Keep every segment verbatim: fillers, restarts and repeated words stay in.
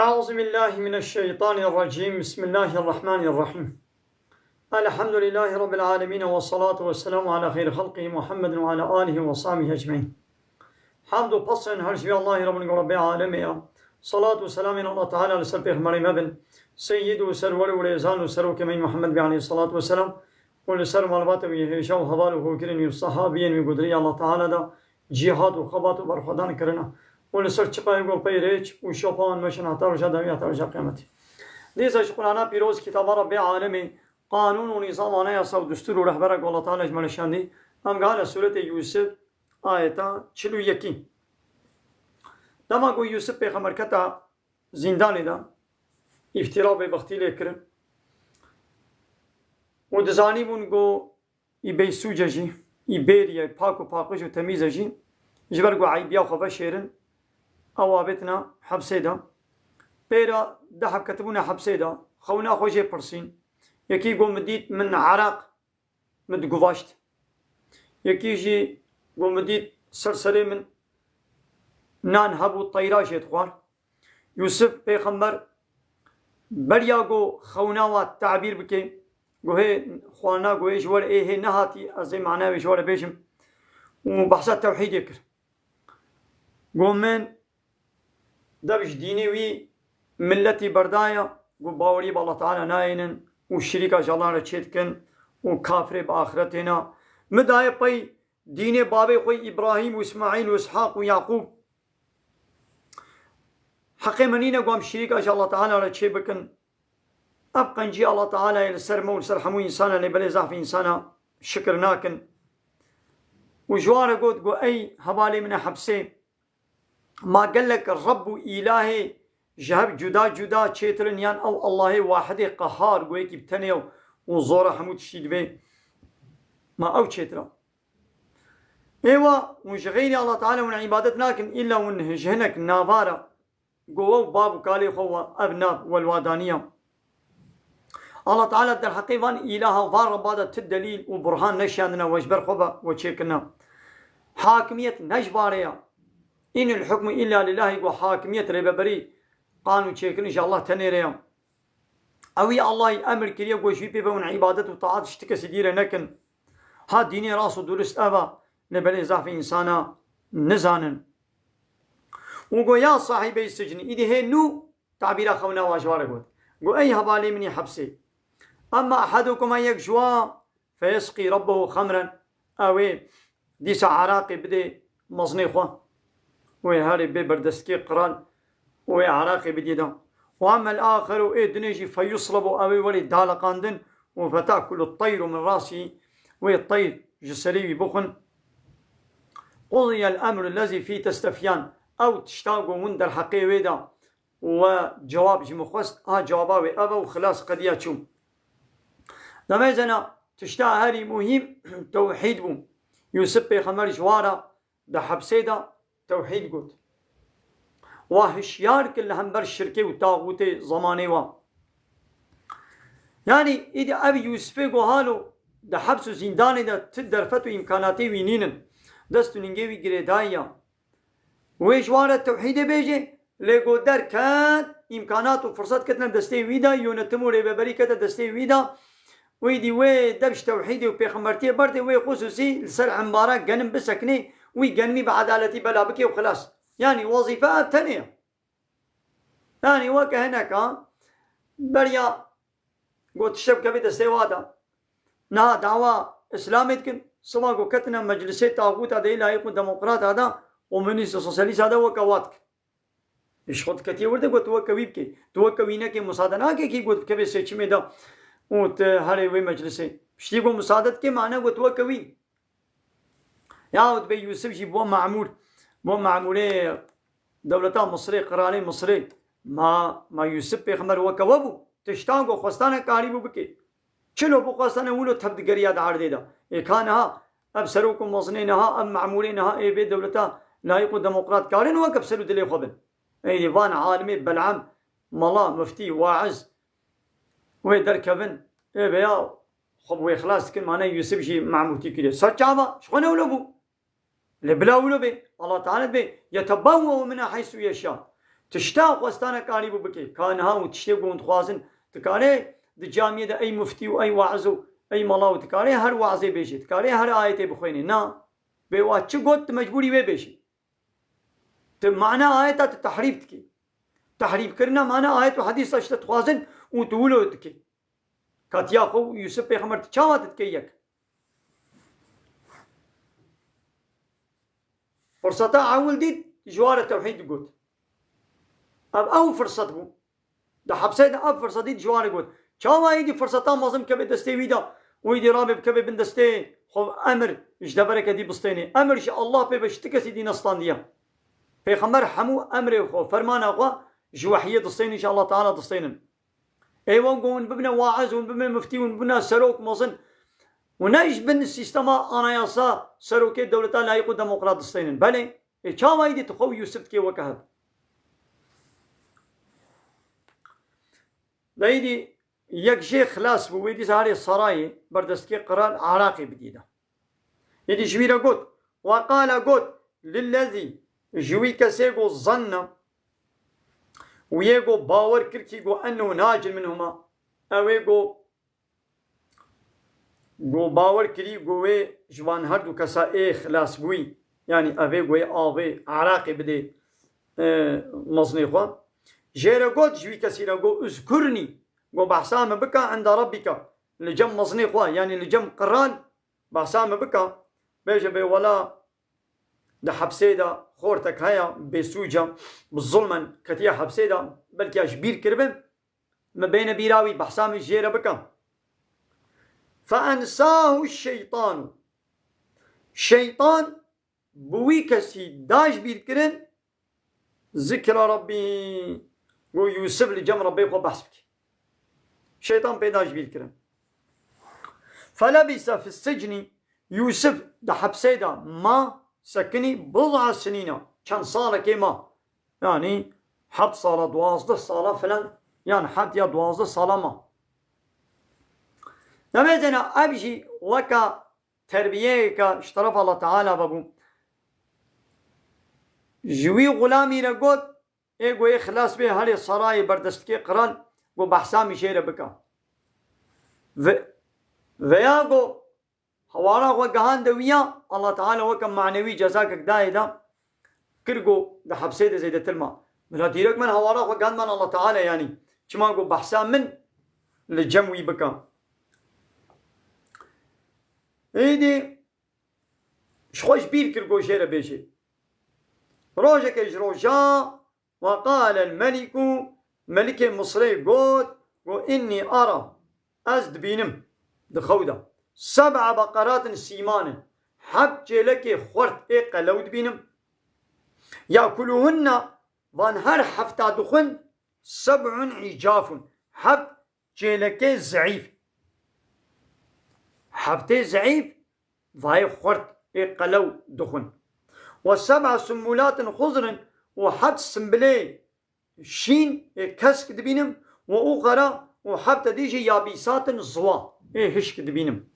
أعوذ بالله من الشيطان الرجيم. بسم الله الرحمن الرحيم. الحمد لله رب العالمين، والصلاة والسلام على خير خلقه محمد وعلى آله وصحبه أجمعين. Hamd û pesên her ji vê Allahê Rabbin ku Rabbê alemê ya. Salat û selamên Allah Teala li ser pêxemberê me bin. Seyyid û serwer û rêzan û serokê me Muhammed bê aleyhi salatu ve selam. Û li ser malbata wî hêja û heval û hokirên wî û sahabiyên wî ku di rêya Allah Teala da cîhad û xebat û berxwedan kirina. Û li ser çiqayê ku pey rêç û şopa wan meşin heta roja dawî heta roja qiyametê. Dîsa ji Qur'ana pîroz, kitaba Rabbê alemê, qanûn û nîzam, anayasa û destûr û rehbera ku Allah Teala ji me re şandî, em gihane sûretê Yûsif, ayeta çil û yekî. Dema ku Yûsif pêxember keta zîndanê de, îftira bêbextî lê kirin û dizanîbûn ku î bêsûc e jî, î bêrî ye, pak û paqij û temîz e jî, ji ber ku eybiya xwe veşêrin, ew avêtina hepsê de. Pê re du heb ketibûne hepsê de, xewna xwe jê pirsîn. Yekî got, "Min dît min ereq min diguvaşt." Yekî jî got, "Min dît ser serê min nan hebû, teyra jê dixwar." Yûsif pêxember beriya ku xewna wa tebîr bike, ku hê xwarina ku hê ji we re ê hê nehatî, ez ê mana wê ji we re bêjim. Û behsa tewhîdê kir. Got, "Min dev ji dînê wî miletî berdaye ku bawerî bi Allah Teala nayênin û şirîka ji Allah re çêdikin û kafirê bi axiretê ne. Min daye pey dînê bavê xwe Îbrahîm û Îsmaîl û Îshaq û Yaqûb. Heqê min nîne ku em şirîka ji Allah Teala re çê bikin. Ev qencî Allah Teala yê li ser me û li ser hemû însana, lê belê zafê însana şikir nakin." Û ji wan re got, got, "Ey hevalê min ê hepsê, ma gelek Reb û îlahê ji hev cuda cuda çêtir in, yan ew Allahê wahidê qehar ku yekî bi tenê ye û zora hemû tiştî dibê, ma ew çêtir e?" Êwa hûn ji xeyrî Allah Teala hûn îbadet nakin, îlla hûn ji hinek nava re, ku ew bab û kalê xwe wa ev nav welwadaniya. Allah Teala derheqê van îlaha, van Rebba de ti delîl û burhan neşiyandine we ji ber xwe ve we çêkirine. Hakimiyet ne ji barê ya. "Inil hukmu illa lillahî", ku hakimiyet, rêveberî, qanûn çêkirin ji Allah tenê re ya. Ewî Allahî emir kiriye ku ji wî pê ve hûn îbadet û taat ji ti kesî dî re nekin. Ha dînê rast û durist ev e, lê belê zafê însana nizanin. Û got, "Ya sahîbey sicnî", îdî hê nû tabîra xewna wa ji wa re got. Got, "Ey hevalê min ê hepsê. Emma ehadukum, yek ji wa, feyesqî rabbehu xemren", ew ê dîsa eraqê bidê mezinê xwe. Wê herê bê berdestkê qral û wê eraqê bidî da. Û emmel axeru, ê dinê jî, feyuslebu, ew ê werê daleqandin û fetakulu teyru min rasî, wê teyr ji serê wî bixwin. Qudiyel emru lezî fî testefyan. Ew tişta ku hûn derheqê wê de we cewab ji min xwest, ha cewaba wê ev e û xilas, qediya çû. Demê zena tişta herî muhîm tewhîd bû. Yûsif pêxember ji wa re di hepsê de tewhîd got. Wa hişyar kir li hember şirkê û taxûtê zemanê wa. Yanî, îdî ev Yûsifê ku halo di heps û zîndanê de ti derfet û îmkanatê wî nînin. Dest û ningê wî girêdayî ya. Wê ji wan re tewhîdê bêje, lê got derket, îmkanat û firsat ketine destê wî de, yönetim û rêveberî kete destê wî de. Wî dî wê dev ji tewhîdê û pêxembertiyê berdê, wê xusûsî li ser embara genim bisekinê, wî genimî bi edaletî bela bikê û xilas. Yanî wezîfe ev tenê ye. Yanî weke hineka beriya got tiştek bikevê destê wa de. Niha dawa Îslamê dikin, siba ku ketine meclisê taxûta de yê layîq û demokrata de, komunîst û sosyalîsta de weke wa dikin. Ji xwe diketiye wir de got tu weke wî bikê. Tu weke wî nekê, musade nake kî got bikevê seçimê de û tu herê wê meclisê. Piştî got musade dikê, mane got tu weke wî. Yahut bê Yûsif jî bo memûr, bo memûrê dewleta Misirê, qiralê Misirê. Ma, ma Yûsif pêxember weke we bû? Tiştan ku xwestane karîbû bikê. Çilo bixwestane wilo tev digeriya di erdê de. Ê ka niha, ev serok û mezinê niha, ev memûrê niha, ê vê dewleta layîq û demokrat karin weke bi ser û dilê xwe bin. Ey van alimê Bel'am, mala, miftî, waiz, wê derkevin, ê veya xwe bi wê xilas dikin, mane Yûsif jî memûrtî kiriye. Sa çava, ji xwe ne wilo bû. Lê bila wilo bê, Allah Teala dibê, "Yetebewwe'u minha heysu yeşa." Tişta xwestane karî bû bike. Ka niha û tiştê ku hûn dixwazin, dikarê di camiyê de ey muftî û ey wa'iz û ey mala û dikarê her wa'zê bêjê, dikarê her ayetê bixwênê. Na, bê wa çi got, tu mecbûrî wê bêjî. Tu mana ayeta tu tehrîf dikî. Tehrîfkirina mana ayet û hedîsa ji te dixwazin û tu wilo dikî. Katiya xwe û Yûsif Pêxember tu çawa tu dikey yek? Firseta ewil dît, ji wa re tewhîd digot. Ev ew firset bû. Di hepsê de ev firset dît, ji wa re got. Çawa êdî firseta mezin bikeve destê wî de û êdî rabê bikeve bin destê xwe, emir ji devereke dî bistênê. Emir ji Allah pê ve ji ti kesî dî nestandiye. Pêxember hemû emrê xwe, fermana xwe ji wehiyê distênê, ji Allah Teala distênin. Ê wan ku hûn bibine wa'iz, hûn bibine muftî, hûn bibine serok mezin û ne ji bin sîstema anayasa serokê dewleta layîq û demokrat distênin. Belê, ê çawa êdî tu xwe û Yûsif dikê weke hev? De êdî yek jê xilas bû, wê dîsa herê sarayê berdestkê qral Iraqê bidî de. Êdî ji wî re got, we qala got, lillezî, ji wî kesê got, zanna, wê got bawer kir kî got ennehu nacin minhuma, ew ê got, got bawer kirî got wê ji van her du kesa ê xilas bûyî, yanî ev ê got ê avê Iraqê bidê, e, mezinê xwe. Jê re got, ji wî kesî re got, uzkurnî, got behsa min bike enda rabbike, li cem mezinê xwe, yanî li cem qral, behsa min bike, bêje bê wela di hepsê de xortek heye, bêsûc e, bi zulmen ketiye hepsê de, belkî ez ji bîr kiribim, min bêne bîra wî, behsa min jê re bike. Fe ensahu şeytanu. Şeytan bi wî kesî da ji bîr kirin, zikra Rabbî, got Yûsif li cem Rabbê xwe behs bike. Şeytan pê da ji bîr kirin. Felebise fis sicni, Yûsif di hepsê de ma, sekinî bid'a sinîna, çend salekê ma. Yanî heft sala, duwazdeh sala filan, yan heft ya duwazdeh sala ma. Nebêzena ev jî weka terbiyeyeke ji terefa Allah Teala ve bû. Ji wî xulamî re got, ê got ê xilas bê herê sarayê berdestkê qral, got behsa min jê re bike. Ve, veya got hewara xwe gihande wî ya, Allah Teala weke manewî cezakek dayê da, kir got di hepsê de zêdetir ma. Bila dîrek min hewara xwe gihand man Allah Teala yanî. Çima got behsa min li cem wî bike. Êdî ji xwe ji bîr kir got jê re bêjê. Rojeke ji roja we qalel melîku, melikê Misrê got, got, innî ara, ez dibînim di xew de, seb'a beqeratin sîmanin, heft çêlekê xwert ê qelew dibînim. Yakuluhunne, van her hefta dixwin, seb'un îcafun, heft çêlekê zeîf. Heftê zeîf, vayê xwert ê qelew dixwin. Ve seb'a sumbulatin xuzrin û heft simbilê şîn ê kesk dibînim, ve uxera û hefte dî jî yabîsatin ziwa ê hişk dibînim.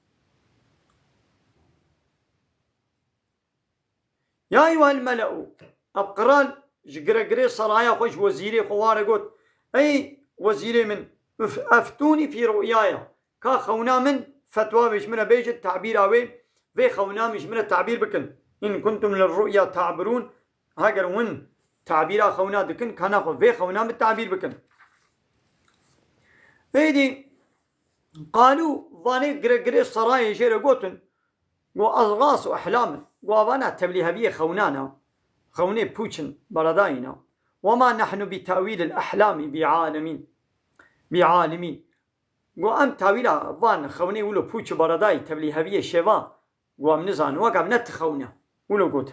Ya eyyuhel mele'u, ev qral ji giregirê saraya xwe, ji wezîrê xwe ware got, ey wezîrê min, üf-, eftûnî fî ru'yaya, ka xewna min fetwa wê ji min re bêjin, tabîra wê, vê xewna min ji min re tabîr bikin. In kuntum lir ru'ya ta'birûn, heger hûn tabîra xewna dikin, ka naxwe vê xewna min tabîr bikin. Êdî qalû, vanê giregirê sarayê jê re gotin, Go, adghasu ahlam in. Go, vana tevlîheviyê xewnan e. Xewnê pûç in, beredayî ne. Wema nehnu bi tawîlil ahlami bi alimîn. Bi alimîn. Go, em tawîla van xewnê wilo pûç û beredayî, tevlîheviyê şêva, go, em nizanin. Wek ev ne ti xewn e. Wilo got.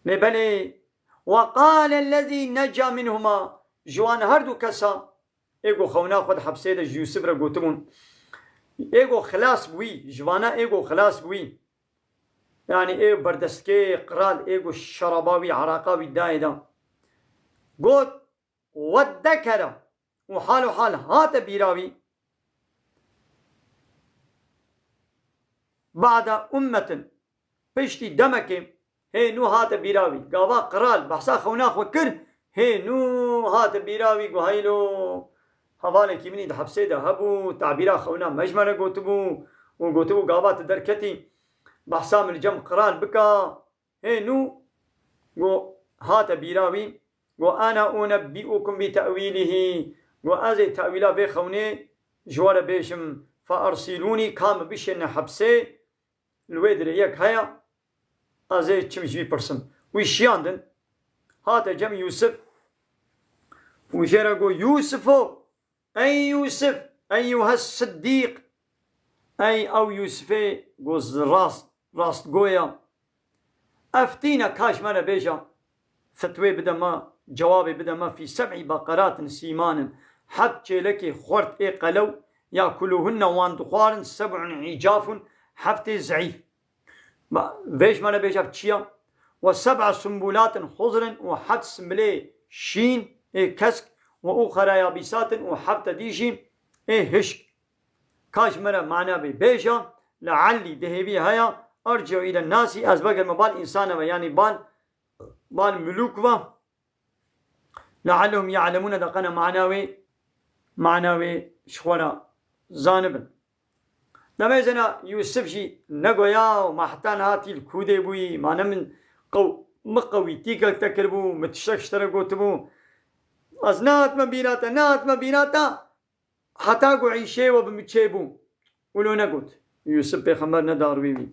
Lê belê, we qale lezî neca minhuma, ji wan her du kesa, ê ku xewna xwe di hepsê de ji Yûsif re gotibûn, ê ku xilas bûyî, ji vana ê ku xilas bûyî, yanî ê berdestkê qral, ê ku şeraba wî, eraqa wî dayê de, got, weddekere, û hal û hal hate bîra wî, ba'de ummetin, piştî demekê, hê nû hate bîra wî. Gava qral behsa xewna xwe kir, Hê nû hate bîra wî, got, heylo, hevalekî min î di hepsê de hebû, tabîra xewna me ji me re gotibû û gotibû, gava tu derketî, behsa min li cem qral bika. Hê nû, got, hate bîra wî, got, "Ana unebbîukum bi te'wîlihî." Got, "Ez ê te'wîla vê xewnê ji we re bêjim. Fe ersilûnî, ka min bişêne hepsê, li wê dirê yek heye, ez ê çim ji wî pirsim." Wî şiyandin, hate cem Yûsif û jê re got, "Yûsifo, ey Yûsif, eyyuhes siddîq, ey ew Yûsifê ku rast, rastgoya, eftîna, ka ji me re bêje, fetwê bide me, cewabê bide me, fî seb'î beqeratin sîmanin, heft çêlekê xwert ê qelew, yakuluhunne, wan dixwarin, seb'un îcafun, heftê zeîf." Ba-, vê ji me re bêje çi ya? "Ve seb'a sumbulatin xuzrin", û heft simbilê şîn ê kesk, "ve uxera yabîsatin", û hefte dî jî ê hişk. Ka ji me re mana bê bêje, "Leallî", di hêvî heye, "erci'u îlen nâsî", ez bigerime bal însane ve, yanî bal, bal milûk ve. "Leallehum ya'lemûne", de qene mana wê, mana wê ji xwe re zanibin. Demê zena Yûsif jî negoya û ma heta niha tî li kûdê bûyî, ma ne min qew-, min qewîtîkek te kiribû, min tiştek ji te re gotibû. Ez nehatime bîra te, nehatime bîra te, heta ku îşê we bi min çêbû. Wilo negot. Yûsif pêxember nedarûyî wî.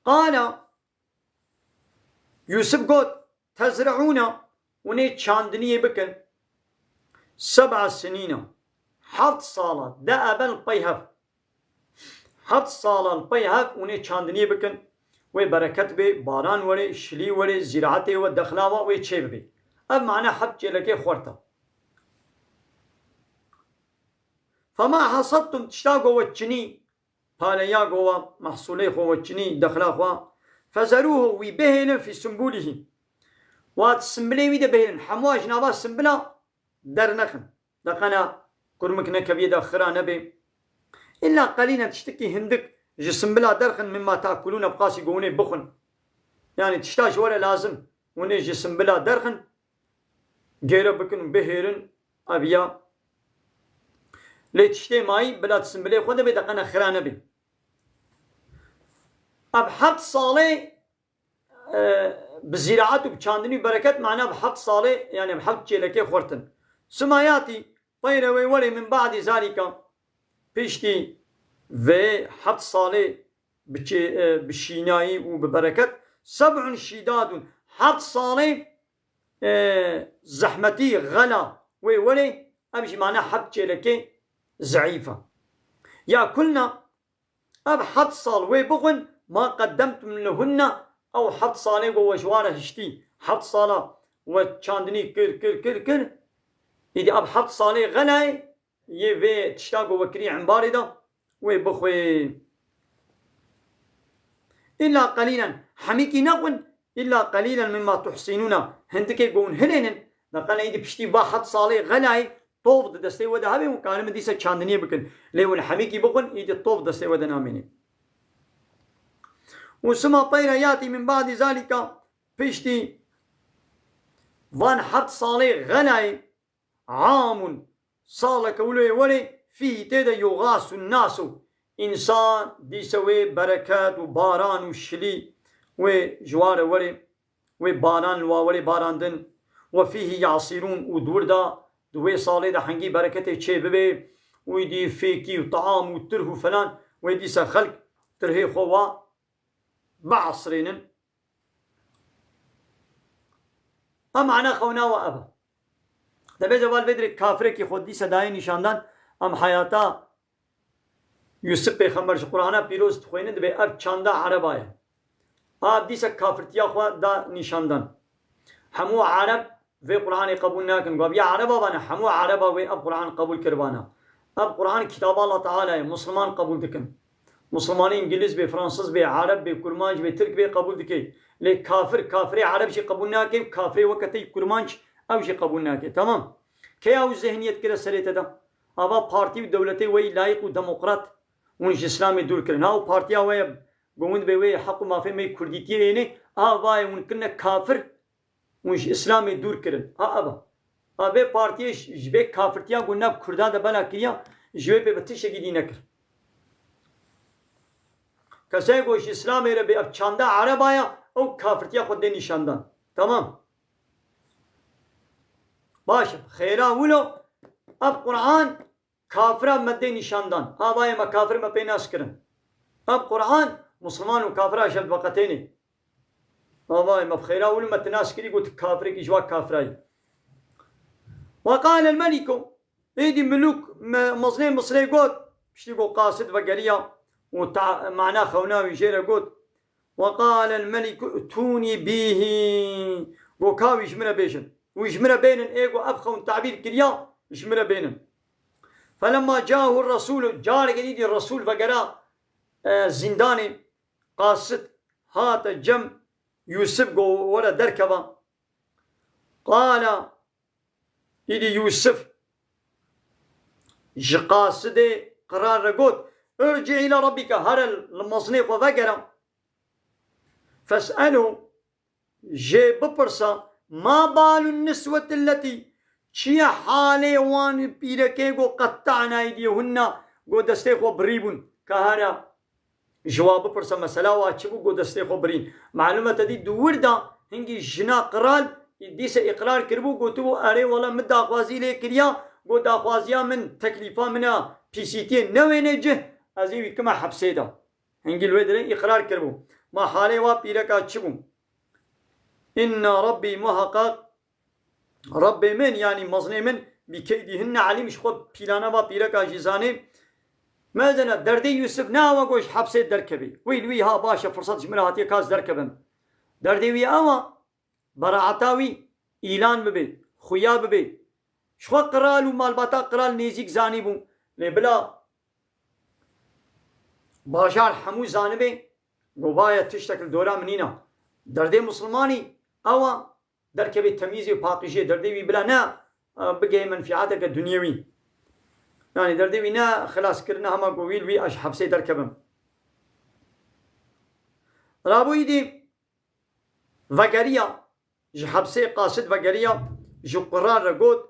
Qala, Yûsif got, "Tezre'ûne", hûn ê çandiniyê bikin, "seb'a sinîne", heft sala, de'eben li pey hev. Heft sala li pey hev hûn ê çandiniyê bikin, wê bereket bê, baran were, şilî were, zîraetê we, dexla we wê çê bibê. Ev mane heft çêlekê xwert e. "Fema hasadtum", tişta ku we çinî, paleya gova, mehsulê xwe we çinî, dexla xwe, "fezerûhu", wî bihêlin, "fî sumbûlihî", wa di simbilê wî de bihêlin, hemû ji nava simbila dernexin. De qena kurmik nekeviyê de xira nebê. "Îlla qelîlen", tiştekî hindik ji simbila derxin, "mimma takulûne", bi qasî ku hûn ê bixwin. Yanî tişta ji we re lazim, hûn ê ji simbila derxin, gêre bikin û bihêrin, ev ya. Lê tiştê mayî bila di simbilê xwe de bê, de qena xira nebê. Ev heft salê, e, bi zîraet û bi çandinî û bereket, mana bi heft salê, yani bi heft çêlekê xurtin. Sima yatî, peyre wê werê, min ba'dî zalîka, piştî vê heft salê bi çê-, e, bi şînayî û bi bereket, seb'un şîdadun, heft salê, e, zehmetî, xela wê werê, ev jî mane heft çêlekê zeîf e. Yakulna, ev heft sal wê bixwin, ma qeddemtum lehunna, ew heft salê ku we ji wan re hiştî, heft sala we çandinî kir, kir, kir, kir, îdî ev heft salê xelayê, yê vê tişta ku we kirî embarê de, wê bixwê. Îlla qelîlen, hemîkî nexwin, îlla qelîlen mimma tuhsînûne, hindikê ku hûn hilênin, de qene îdî piştî va heft salê xelayê, tov di destê we de hebe, hûn karin dîsa çandiniyê bikin. Lê hûn hemîkî bixwin, îdî tov destê we de namîne. Û sima peyre yatî min ba'dî zalîka, piştî van heft salê xelayê, amun, saleke wilo yê werê, fîhî tê de yuxasun nasu, însan dîse wê bereket û baran û şilî wê ji wan re werê, wê baran li wa werê barandin, we fîhî yasîrûn, û di wir de di wê salê de hengî bereketê çê bibe, û îdî fêkî û taam û tirh û felan, wê dîse xelk tirhê xwe wa biasirênin. Em mane xewna we ev e. Dibêje val vê dirê kafirekî xwe dîse dayê nîşandan, em heyata Yûsif pêxember ji Qur'ana pîroz dixwînin, dibê ev çanda Ereba ye. A dîse kafirtiya xwe da nîşandan. Hemû Ereb vê Qur'anê qebûl nakin. Got, ya Ereba vane, hemû Ereba wê ev Qur'an qebûl kiribana. Ev Qur'an kitaba Allah Teala ye, Musliman qebûl dikin. Muslimanê Îngiliz bê, Fransız bê, Ereb bê, Kurmanc bê, Tirk bê qebûl dike. Lê kafir, kafirê Ereb jî qebûl nake û kafirê weke te yî Kurmanc ew jî qebûl nake. Tamam. Kê ew zihniyet kire serê te de? Ava partî û dewletê we yî layîq û demokrat hûn ji Îslamê dûr kirin. Ha û partiya we ye, ku hûn dibê wê heq û mafê me yê kurdîtiyê ênê, Avayê hûn kirine kafir, hûn ji Îslamê dûr kirin. Ha eva. A vê partiyê ji, ji vê kafirtiya ku nav Kurdan de bela kiriya, ji wê pê bi tiştekî dî nekir. Kesayê ku ji Îslamê re bê ev çanda Ereba ya, ew kafirtiya xwe dê nîşandan. Tamam. Baş e. Xêra wilo, ev Quran kafira me dê nîşandan. Avayê me kafir me pê nas kirin. Ev Quran Musulman û kafira ji hev veqetênê. Avayê me bi xêra wilo me ti nas kirî got kafirekî ji wa kafirayî. Ve qale el meliku. Êdî milûk me, mezinê Misrê got, piştî ku qasid vegeriya û ta-, mana xewna wî jê re got, ve qale el meliku tûnî bîhî. Got ka wî ji min re bêjin. Wî ji min re bênin, ê ku ev xewn tabîr kiriya, ji min re bênin. Felemma cahu resûlu, carekê dî Resûl vegera, e, zîndanê, qasid hate cem Yûsif got were derkeva. Qala, îdî Yûsif ji qasidê qirar re got, irci îla rabbîke, here li mezinê xwe vegere. Fes'elhu, jê bipirse, ma balun nisweti letî, çi ye halê wan pîrekê got qetta'na eydiyehunna, got destê xwe birîbûn, ka here ji wa bipirse mesela wa çi bû, got destê xwe birîn. Malûm e te dî di wir de hingî jina qral dîse îqrar kiribû, gotibû, erê wele min daxwazî lê kiriya, got daxwaziya min, teklîfa min a, P C T'yê newêne cih, ez ê wî kime hepsê de. Hingî li wê derê îqrar kiribû. Ma halê wa pîreka çi bû? Inna Rabbî, muheqeq Rabbê min, yanî mezinê min, bi keydîhinne elîm, ji xwe pîlana va pîreka jî zanê. Mezena derdê Yûsif ne awa ku ji hepsê derkevê. Wî li wî ha baş e, firsat ji min re hatiye ka ez derkevim. Derdê wî awa, beraeta wî îlan bibe, xuya bibe. Ji xwe qral û malbata qral nêzîk zanîbû. Lê bila bajar hemû zanibe, ku vaye tiştek li dora min nîna. Derdê misilmanî ewa derkevê temîzê û paqijiyê, derdê wî bila ne, e, bigihê menfîateke dinyewî. Yanî derdê wî ne xilaskirina hema ku wî li wî ez ji hepsê derkevim. Rabûyî dî vegeriya, ji hepsê qasid vegeriya, ji qral re got,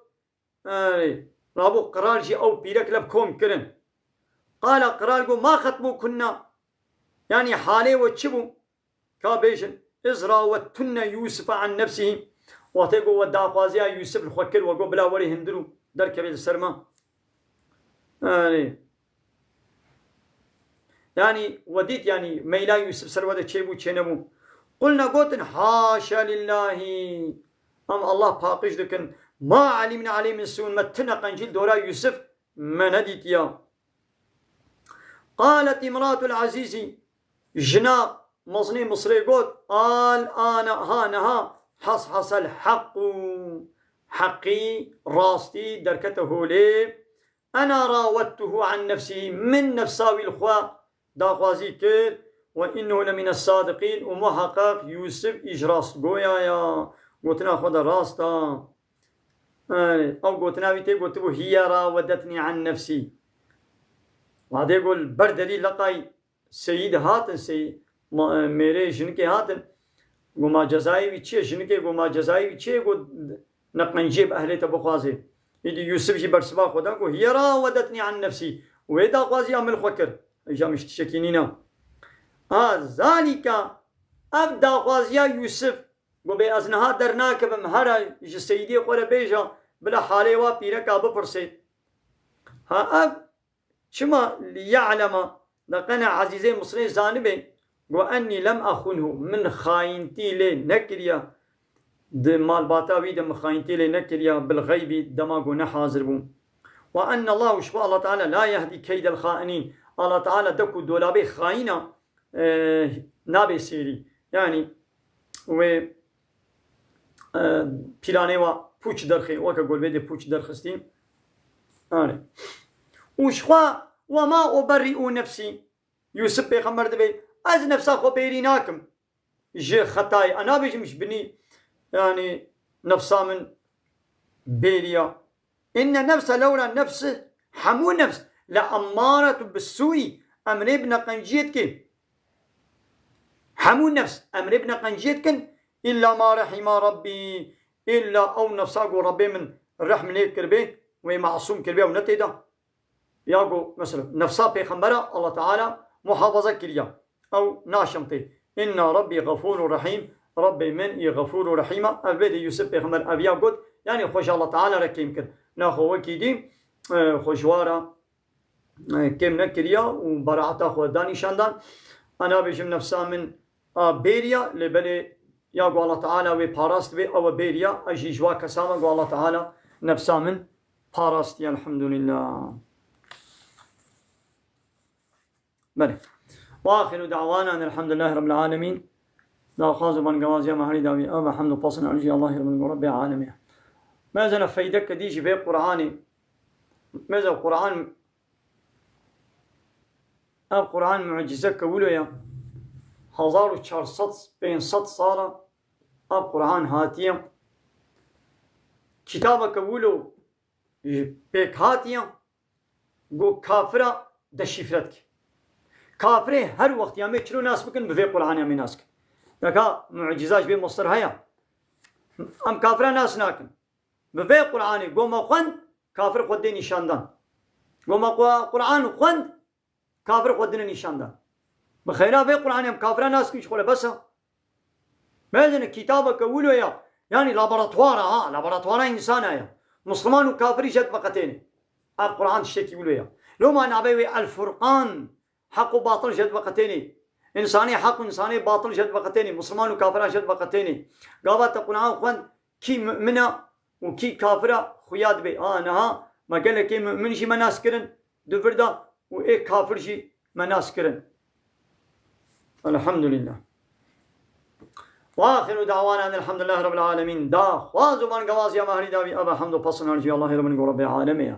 erê, rabû qral jî ew pîrek lev kom kirin. Qala qral got, ma xetbûkunna, yanî halê we çi bû? Ka bêjin, iz rawettunne Yûsife an nefsihî. Wextê ku we daxwaziya Yûsif li xwe kir, we got bila werê hindir û derkevê li ser me. Yanî, yanî we dît, yanî meyla Yûsif ser we de çêbû, çênebû. Qulne gotin, haşa lillahî. Em Allah paqij dikin. Ma elîmne aleyh min sûn. Me tune qencî li dora Yûsif me nedîtiya. Qalet imraatul azîzî, jina mezinê Misrê got, al ana, ha niha, hashasel heqqû, heqî, rastî derkete holê. Ena rawettuhu an nefsî, min nefsa wî li xwe daxwazî kir, we innehu le mine sadiqîn, û muheqeq Yûsif î ji rastgoya ya, gotina xwe de rast a. Erê, ew gotina wî tê gotibû, hiye rawedetnî an nefsî. Wadê got li ber derî leqay seyîd hatin, sey-, ma-, mêrê jinikê hatin. Got ma cezayê wî çi ye? Jinikê got ma cezayê wî çi ye? Got ne qenciyê bi ehlê te bixwazê. Îdî Yûsif jî bersiva xwe da got, hiye rawedetnî an nefsî. Wê daxwaziya min xwe kir. Îja min ji tiştekî nîna. A zalîka, ev daxwaziya Yûsif, got bê ez niha dernakevim, here ji seyîdiyê xwe re bêje, bila halê wa pîreka bipirsê. Ha ev çima, li ye'lema, da qene Ezîzê Misrê zanibe, got ennî lem axunhu, min xayîntî lê nekiriya, di malbata wî de min xayîntî lê nekiriya, bil xeybî, dema ku ne hazir bû. Ve enne Allah, û ji xwe Allah Teala la yehdî keydel xainîn. Allah Teala de ku dolabê xayîna, e, nabê sêrî. Yanî wê, e, pîlanê wa pûç derxê, weke golbê de pûç derxistî. Anê. Û ji xwe, ve ma uberri'u nefsî. Yûsif pêxember dibê, ez nefsa xwe bêrî nakim ji xetayê. Ez nabêjim ji binî, yanî nefsa min bêriya. Inne nefse lewla nefsi, hemû nefs, le emmâretu bissûî, emrê bi neqenciyê dike. Hemû nefs em rê bine qenciyê dikin, îlla ma rehîma Rabbî, îlla ew nefsa ku Rabbê min rehm lê kiribê, wê masûm kiribê, ew ne tê de. Ya ku, mesela, nefsa pêxembera Allah Teala muhafaza kiriya. Ew naşimtê. Inna Rabbî xefûrû rehîm. Rabbê min î xefûrû rehîm e. Ev bê de Yûsif pêxember ev ya got. Yanî xwe ji Allah Teala re kêm kir. Naxwe wekî dî, e, xwe ji wa re, e, kêm nekiriya û beraeta xwe da nîşan dan. Ez nabêjim nefsa min a bêriya, lê belê ya ku Allah Teala wê parast bê, ew e bêriya, ez jî ji wa kesa me ku Allah Teala nefsa min parastiye, elhamdulillah. Belê. Ve axiru da'wana elhamdulillahi rabbil alemin. Daxwaz û bangewaziya me herî dawî ev e, hemd û pasin ercî Allahî re bin ku Rabbê alemê. Mezene feydeke dî ji vê Qur'anê. Meze Qur'an, ev Qur'an mucizeke wilo ye. Hezar û çar sed, pênc sed sala ev Qur'an hatiye. Kitabeke wilo pêk hatiye, ku kafira deşîfre dike. Kafirê her wext ya me çilo nas bikin, bi vê Qur'anê ya me nas kin. Deka muciza ji vê mostir heye. Em kafira nas nakin. Bi vê Qur'anê goma xwend, kafir xwe dê nîşandan. Goma xwe Qur'an xwend, kafir xwe dine nîşandan. Bi xeyra vê Qur'anê em kafira nas kin ji xwe re bes e. Mezin kitabeke wilo ya. Yanî laboratuwara ha, laboratuwara însana ya. Musliman û kafirî jê diveqetêne. Ev Qur'an tiştekî wilo ya. Loma navê wê El Furqan, heq û batil jê diveqetêne. Însanê heq û însanê batil jê diveqetêne. Musliman û kafira jê diveqetêne. Gava te Qur'an xwend, kî mu'min e û kî kafir e, xuya dibe. A niha me gelekê mu'min jî me nas kirin di vir de û ê kafir jî me nas kirin. Elhamdulillah. Ve axiru da'wana elhamdulillahi rabbil alemin. Daxwaz û bangewaziya me herî dawî ev e, hemd û pasin ercî Allahî re bin ku Rabbê alemê ye.